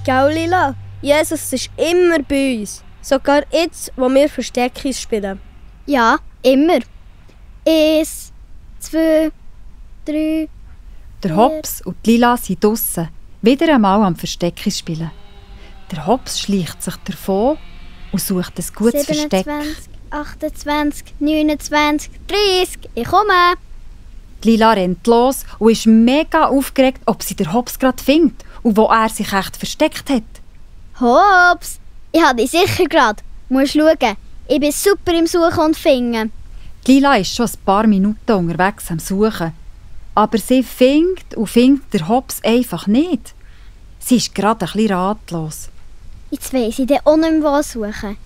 Gell, Lila? Jesus ist immer bei uns. Sogar jetzt, wo wir Versteckis spielen. Ja, immer. 1, 2, 3. Der Hops und die Lila sind draussen, wieder einmal am Versteckis spielen. Der Hops schleicht sich davon und sucht ein gutes 27, Versteck. 28, 29, 30. Ich komme. Die Lila rennt los und ist mega aufgeregt, ob sie den Hops gerade findet und wo er sich echt versteckt hat. Hops, ich habe dich sicher gerade. Musst schauen. Ich bin super im Suchen und Finden. Die Lila ist schon ein paar Minuten unterwegs am Suchen. Aber sie findet den Hops einfach nicht. Sie ist gerade ein bisschen ratlos. Jetzt weiss ich dann auch nicht mehr, wo suchen.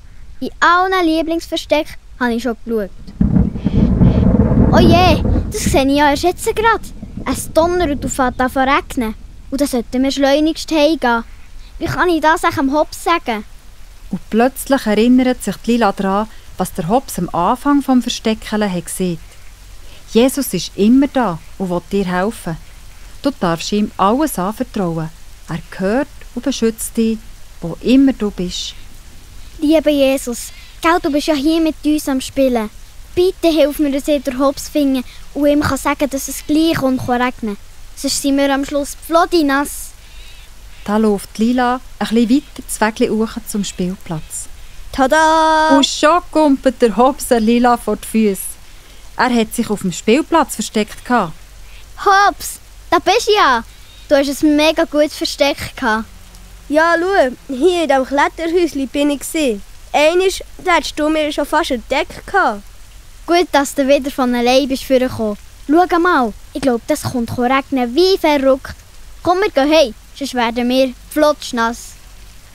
In allen Lieblingsverstecken habe ich schon geschaut. Oh je, das sehe ich ja erst jetzt gerade. Es donnert und fängt an zu regnen. Und dann sollten wir schleunigst heimgehen. Wie kann ich das am Hops sagen? Und plötzlich erinnert sich die Lila daran, was der Hops am Anfang vom Versteckeln hat gesehen. Jesus ist immer da und will dir helfen. Du darfst ihm alles anvertrauen. Er hört und beschützt dich, wo immer du bist. Lieber Jesus, gell, du bist ja hier mit uns am Spielen. Bitte hilf mir, dass ich den Hops finde und ihm kann sagen, dass es gleich regnen kann. Sonst sind wir am Schluss flodinass. Da läuft Lila ein bisschen weiter das Wägli hoch zum Spielplatz. Tada! Und schon kumpelt der Hops der Lila vor die Füße. Er hat sich auf dem Spielplatz versteckt. Hops, da bist du ja. Du hast ein mega gutes Versteck gehabt. Ja, schau, hier in diesem Kletterhäuschen bin ich. Einmal hättest du mir schon fast entdeckt. Gut, dass du wieder von allein bist vorgekommen. Schau mal, ich glaube, das kommt regnen wie verrückt. Komm, wir gehen heim, sonst werden wir flotschnass.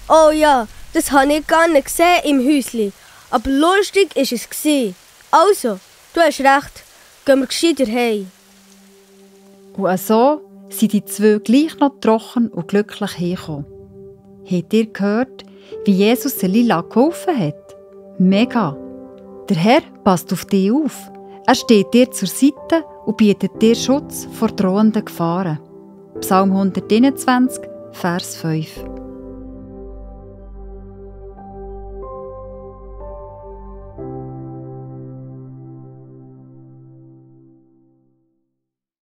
Oh ja, das habe ich gar nicht gesehen im Häuschen. Aber lustig war es. Also, du hast recht, gehen wir gescheiter heim. Und so sind die zwei gleich noch trocken und glücklich hergekommen. Habt ihr gehört, wie Jesus der Lila geholfen hat? Mega! Der Herr passt auf dich auf. Er steht dir zur Seite und bietet dir Schutz vor drohenden Gefahren. Psalm 121, Vers 5.